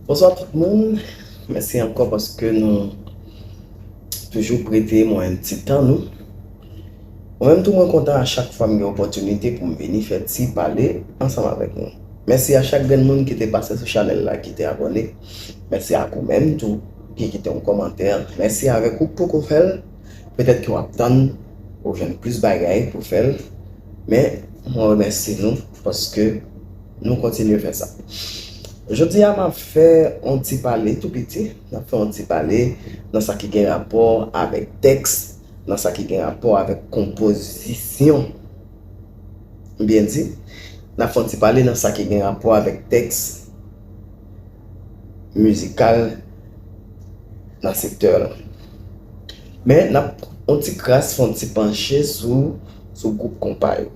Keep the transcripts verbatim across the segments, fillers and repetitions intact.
Bonswa tout moun. Mèsi ankò paske nou toujou prete mwen ti tan nou. Mwen menm tou mwen kontan a chak fwa m gen opòtinite pou m vini fè ti pale ansanm avèk nou. Mèsi a chak grenn moun ki te pase sou chanèl la, ki te abòne. Mèsi ak ou menm tou ki kite yon kòmantè. Mèsi avèk ou k poko fè l. Petèt ke w ap tann pou w jwenn plis bagay pou fè l. Men, mwen remèsye nou paske nou kontinye fè sa. Jodi a, m ap fè yon ti pale tou piti. M ap fè yon ti pale nan sa ki gen rapò avèk tèks, nan sa ki gen rapò avèk konpozisyon. M byen di, n ap fè yon ti pale nan sa ki gen rapò avèk tèks mizikal nan sektè la. Men n ap yon ti kras, fè yon ti panche sou, sou gwoup konpa yo.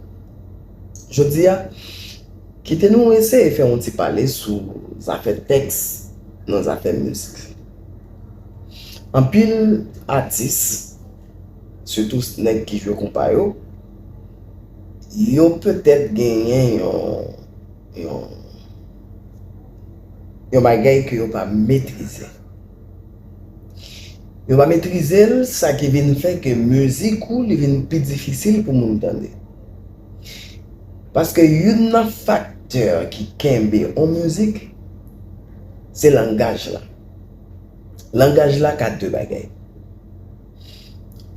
Jodi a, kite nou eseye fè yon ti pale sou zafè tèks nan zafè mizik. Anpil atis, sitou nèg ki jwe konpa yo, yo petèt genyen yon, yon, yon bagay ke yo pa metrize. Yo pa metrize l, sa ki vin fè ke mizik ou li vin pi difisil pou moun tande. Paske youn nan faktè ki kenbe yon mizik, se langaj la. Langaj la ka de bagay.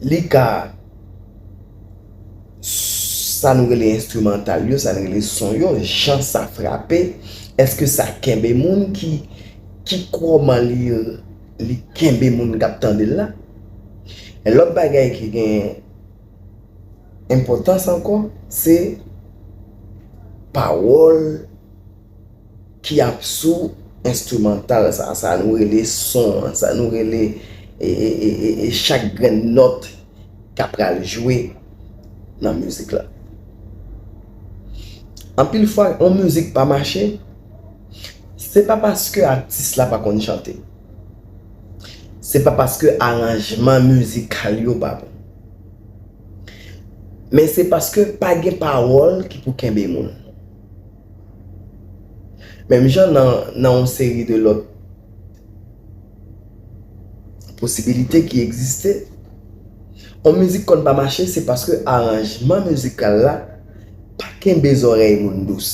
Li ka sa nou rele enstrimantal yo, sa nou rele son yo, jan sa frape, èske sa kenbe moun ki, ki kòman li, li kenbe moun k ap tande l la? Lòt bagay ki gen enpòtans ankò, se pawòl ki ap sou enstrimantal sa, sa nou rele son an, sa nou rele e, e, e, e, e chak grenn nòt k ap pral jwe nan mizik la. Anpil fwa, yon mizik pa mache, se pa paske atis la pa konn chante. Se pa paske aranjman mizikal yo pa bon. Men se paske pa gen pawòl ki pou kenbe moun. Menm jan nan, nan yon seri de lòt posibilite ki egziste, yon mizik konn pa mache, se paske aranjman mizikal la pa kenbe zòrèy moun dous.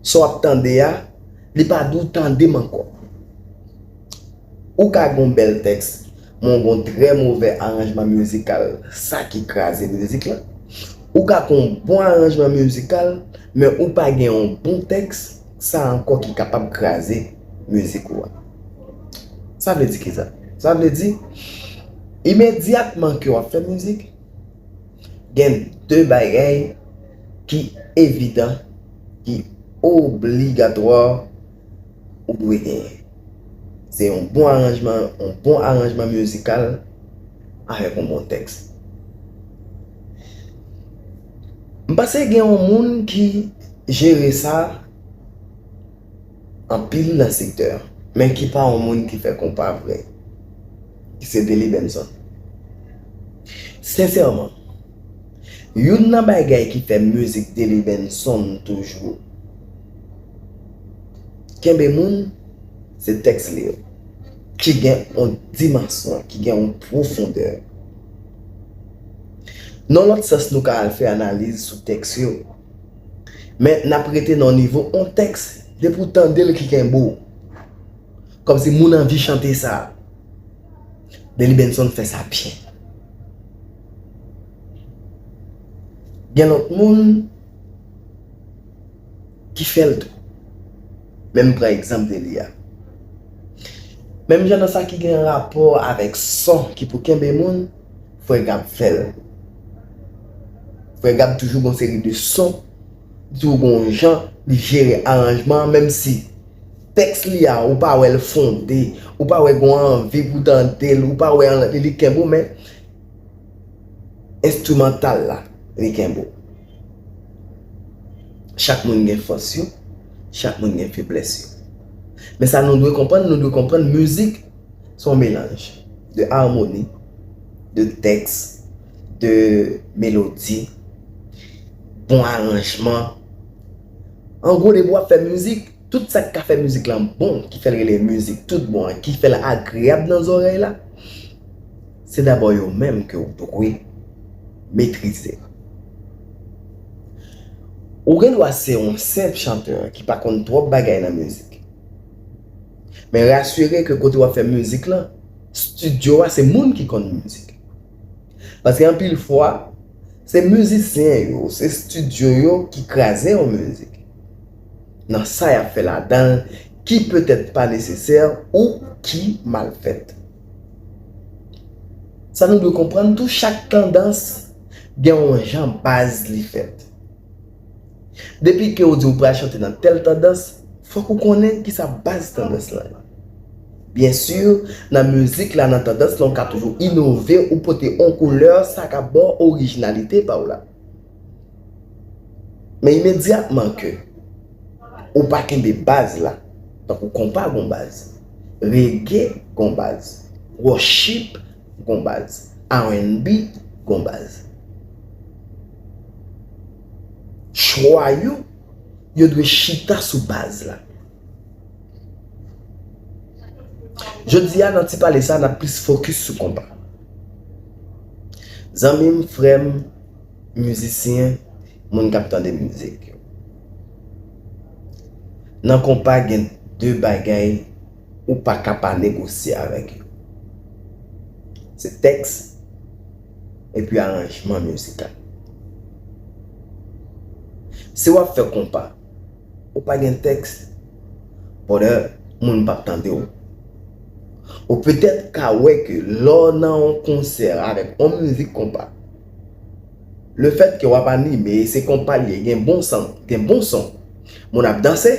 Sa w ap tande a, li pa di w tande m ankò. Ou ka gen yon bèl tèks, men w gen yon trè movè aranjman mizikal, sa ki kraze mizik la. Ou ka gen yon bon aranjman mizikal, men ou pa gen yon bon tèks, sa ankò ki kapab kraze mizik ou a. Sa vle di kisa? Sa vle di, imedyatman ke w ap fè mizik, gen de bagay ki evidan, ki obligatwa ou dwe genyen. Se yon bon aranjman, yon bon aranjman mizikal avèk yon bon tèks. M panse gen yon moun ki jere sa anpil nan sektè a, men ki pa yon moun ki fè konpa vre, ki se Delly Benson. Sensèman, youn nan bagay ki fè mizik Delly Benson toujou kenbe moun, se tèks li yo, ki gen yon dimansyon, ki gen yon pwofondè. Nan lòt sans, nou ka al fè analiz sou tèks yo, men n ap rete nan nivo yon tèks, depi w tande l ki kenbe w. Kòmsi moun anvi chante sa. Delly Benson fè sa byen. Gen lòt moun ki fè l tou. Men m pran egzanp Delly a. Menm jan nan sa ki gen rapò avèk son ki pou kenbe moun, Frè Gab fè l. Frè Gab toujou gon seri de son, toujou gon jan li jere aranjman an, menm si tèks li a, ou pa wè l fonde, ou pa wè gon anvi pou tande l, ou pa wè li, li kenbe w, men enstrimantal la, li kenbe w. Chak moun gen fòs yo, chak moun gen feblès yo. Men sa nou dwe konprann, nou dwe konprann mizik se yon melanj de amoni, de tèks, de melodi, bon aranjman. An gwo, depi w ap fè mizik, Tout sa k ka fè mizik lan bon, ki fè l rele mizik tout bon an, ki fè l agreyab nan zòrèy la, se dabò yo menm ke w dwe metrize. Ou gen dwa se yon senp chantè ki pa konn twòp bagay nan mizik. Men rasire ke kote w ap fè mizik lan, estidyo a se moun ki konn mizik. Paske anpil fwa, se mizisyen yo, se estidyo yo ki kraze yon mizik. Nan sa y ap fè ladan l, ki petèt pa nesesè ou ki mal fèt. Sa nou dwe konprann tou, chak tandans gen yon jan baz li fèt. Depi ke ou di ou pral chante nan tèl tandans, fòk ou konnen kisa baz tandans lan ye. Byen si, nan mizik la, nan tandans lan, ou ka toujou inove, ou pote yon koulè, sa ka ba w orijinalite pa w la. Men imedyatman ke ou pa kenbe baz la, tankou konpa gon baz, rege gon baz, worship gon baz, R and B gon baz. Chwa yo, yo dwe chita sou baz la. Jodi a, nan ti pale sa, n ap plis fokis sou konpa. Zanmi m, frè m, mizisyen, moun k ap tande mizik yo. Nan konpa, gen de bagay ou pa ka pa negosye avèk yo. Se tèks epi aranjman mizikal. Si w ap fè konpa, ou pa gen tèks, brother, moun p ap tande w. Ou petèt ka wè ke lè w nan yon konsè avèk yon mizik konpa, lefèt ke w ap anime, se konpa l ye, gen bon son, gen bon son, moun ap danse,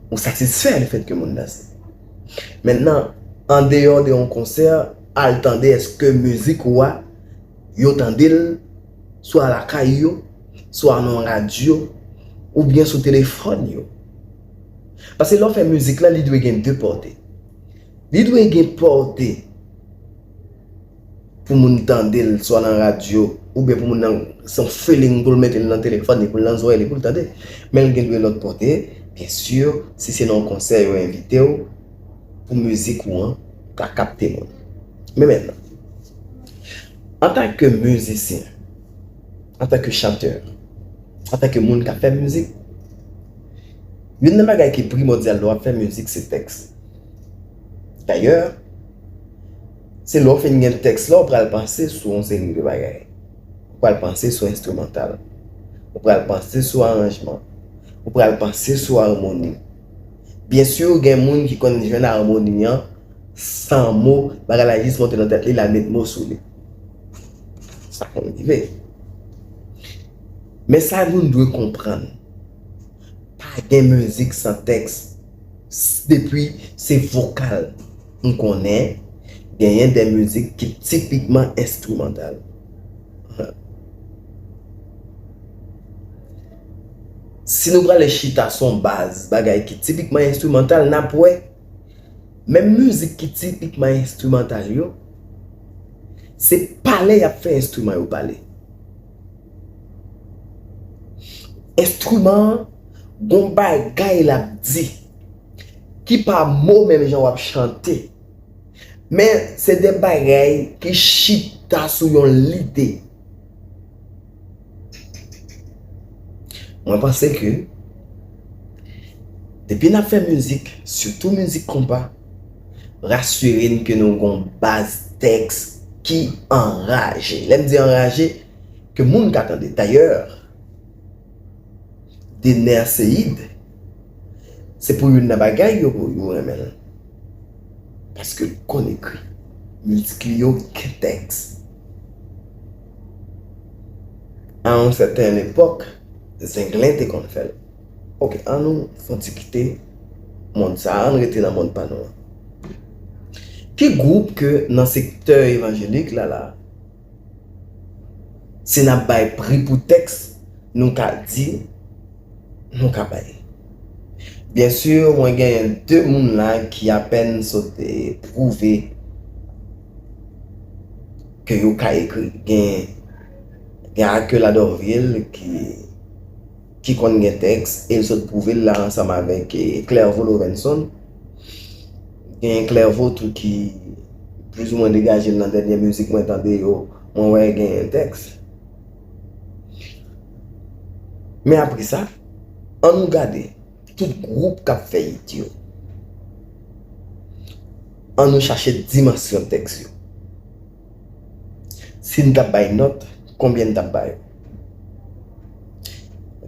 ou satisfè lefèt ke moun danse. Mentnan, andeyò de yon konsè, al tande èske mizik ou a, yo tande l swa lakay yo, swa nan radyo, oubyen sou telefòn yo. Paske lè w fè mizik la, li dwe gen de pòte. Li dwe gen pòte pou moun tande l, swa nan radyo, oubyen pou moun nan, se yon feeling pou l mete l nan telefòn li, pou l nan zòrèy li, pou l tande. Men l gen dwe lòt pòte, byen si, si se nan yon konsè yo envite w, pou mizik ou an ka kapte moun. Men mentnan, antanke mizisyen, antanke chantè, antanke moun k ap fè mizik, youn nan bagay ki primòdyal lè w ap fè mizik se tèks. Dayè, se lè w fin gen tèks la, w pral panse sou yon seri de bagay. Ou pral panse sou enstrimantal. Ou pral panse sou aranjman. Ou pral panse sou amoni. Byen si, gen moun ki konn jwenn amoni an san mo, bagay la jis monte nan tèt li, l al met mo sou li. Sa konn rive. Men sa moun dwe konprann, pa gen mizik san tèks. S-, depi se vokal m konnen, genyen de mizik ki tipikman enstrimantal. Si nou prale chita sou yon baz bagay ki tipikman enstrimantal, n ap wè menm mizik ki tipikman enstrimantal yo, se pale y ap fè enstriman yo pale. Enstriman an gon bagay l ap di ki pa mo menm jan w ap chante. Men se de bagay ki chita sou yon lide. Mwen panse ke depi n ap fè mizik, sitou mizik konpa, rasire n ke nou gon baz tèks ki anraje. Lè m di anraje, ke moun ka tande. Dayè, Dener Ceide, se pou youn nan bagay yo, yo renmen l. Paske l konn ekri. Mizik li yo gen tèks. A yon sèten epòk, Zenglen te konn fè l. Oke, an nou fè yon ti kite mond sa a, an rete nan mond pa nou an. Ki gwoup ke nan sektè evanjelik la la, si n ap bay pri pou tèks, nou ka di, nou ka bay. Byen si, mwen genyen de moun la ki apèn sot pwouve ke yo ka ekri. Gen, gen Arkel Adorvil ki, ki konn gen tèks, e l sot pwouve l la ansanm avèk, eh, Clerveau Lovenson. Gen Clerveau tou ki plizoumwen degaje l nan dènye mizik mwen tande yo, mwen wè genyen tèks. Men apre sa, ann nou gade tout gwoup k ap fè hit yo. Ann nou chache dimansyon tèks yo. Si n t ap bay nòt, konbyen n t ap ba yo?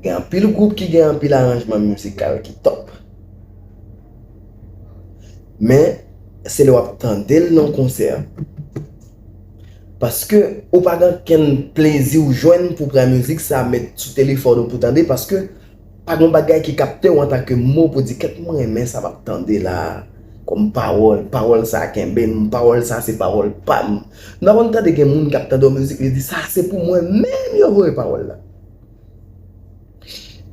Gen anpil gwoup ki gen anpil aranjman mizikal ki top. Men, se lè w ap tande l nan konsè. Paske ou pa gen okenn plezi w jwenn pou pran mizik sa, met sou telefòn ou pou tande, paske pa gen bagay ki kapte w antanke mo pou di, "Kèt, mwen renmen sa m ap tande la a. Kòm pawòl, pawòl sa a kenbe m, pawòl sa a se pawòl pa m." Nou pa konn tande gen moun k ap tande yon mizik, li di, "Sa a se pou mwen menm yo voye pawòl la."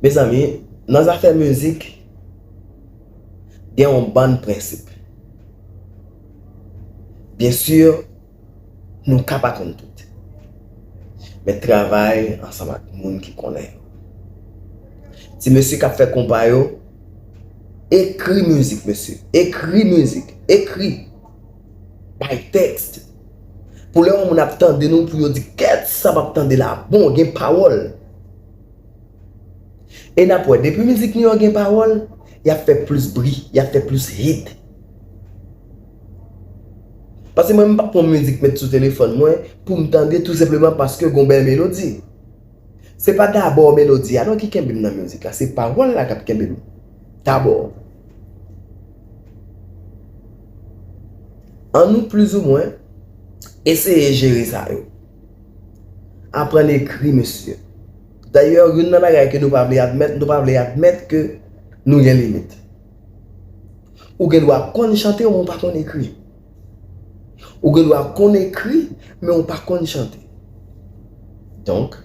Mezanmi, nan zafè mizik, gen yon bann prensip. Byen si, nou ka pa konn tout. Men travay ansanm ak moun ki konnen yo. Ti mesye k ap fè konpa yo, ekri mizik, mesye. Ekri mizik. Ekri. Bay tèks. Pou lè yon moun ap tande nou, pou yo di, "Kèt, sa m ap tande la bon, gen pawòl." E n ap wè, depi mizik nou yo gen pawòl, y ap fè plis bri, y ap fè plis hit. Paske mwen, m p ap pran mizik met sou telefòn mwen pou m tande, tou senpleman paske gon bèl melodi. Se pa dabò melodi a non ki kenbe m nan mizik la, se pawòl la k ap kenbe m dabò. Ann nou plizoumwen eseye jere sa yo. Aprann ekri, mesye. Dayè, youn nan bagay ke nou pa vle admèt, nou pa vle admèt ke nou gen limit. Ou gen dwa konn chante, men w pa konn ekri. Ou gen dwa konn ekri, men w pa konn chante. Donk,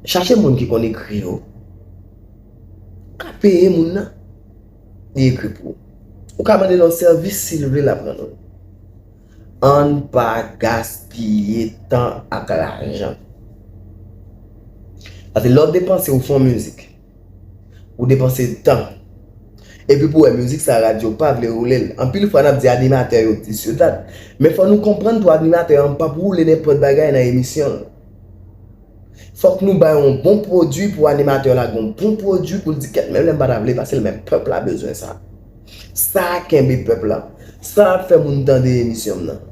chache moun ki konn ekri yo. Ou ka peye moun nan, li ekri pou ou. Ou ka mande l yon sèvis, si l vle, l ap rann ou l. Ann pa gaspiye tan ak lajan. Paske lè w depanse, ou fè yon mizik, ou depanse tan. Epi pou wè mizik sa, radyo pa vle woule l. Anpil fwa, n ap di animatè yo dis yo dat. Men fò nou konprann tou, animatè an p ap woule nenpòt bagay nan emisyon l. Fòk nou bay yon bon pwodui pou animatè la, gen yon bon pwodui pou l di, "Kèt, menm lè m pa ta vle pase l, men pèp la bezwen sa." Sa kenbe pèp la. Sa ap fè moun tande emisyon m nan.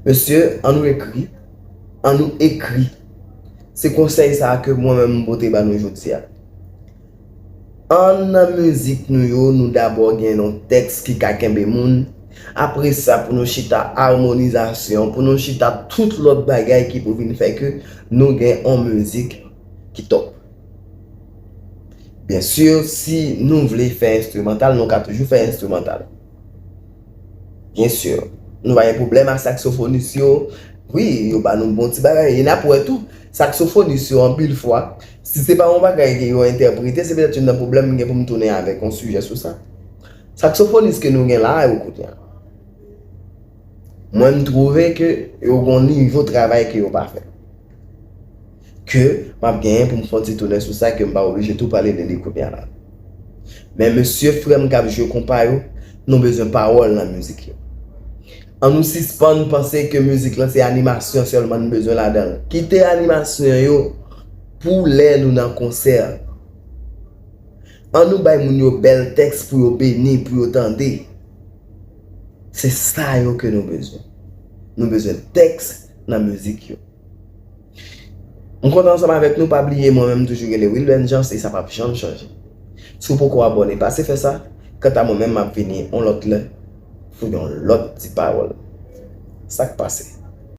Mesye, ann nou ekri. Ann nou ekri. Se konsèy sa a ke mwen menm m pote ba nou jodi a. Ann nan mizik nou yo, nou dabò gen yon tèks ki ka kenbe moun. Apre sa, pou nou chita amonizasyon, pou nou chita tout lòt bagay ki pou vin fè ke nou gen yon mizik ki top. Byen si, si nou vle fè enstrimantal, nou ka toujou fè enstrimantal. Byen si, nou pa gen pwoblèm ak saksofonis yo. Wi, yo ba nou bon ti bagay. E n ap wè tou, saksofonis yo, anpil fwa, si se pa yon bagay ke yo entèprete, se petèt youn nan pwoblèm m gen pou m tounen avèk yon sijè sou sa. Saksofonis ke nou gen la a yo kounye a, mwen, m twouve ke yo gen yon nivo travay ke yo pa fè. Ke m ap genyen pou m fè yon ti tounen sou sa, ke m pa oblije tou pale de li kounye a la. Men mesye, frè m k ap jwe konpa yo, nou bezwen pawòl nan mizik yo. Ann nou sispann panse ke mizik lan se animasyon sèlman n bezwen ladan l. Kite animasyon yo pou lè nou nan konsè. Ann nou bay moun yo bèl tèks pou yo beni, pou yo tande. Se sa yo ke nou bezwen. Nou bezwen tèks nan mizik yo. M kontan ansanm avèk nou, pa bliye mwen menm toujou rele Wilben Jean, e sa p ap janm chanje. Si w poko abòne, pase fè sa. Kanta mwen menm, m ap vini yon lòt lè pou yon lòt ti pawòl. Sa k pase?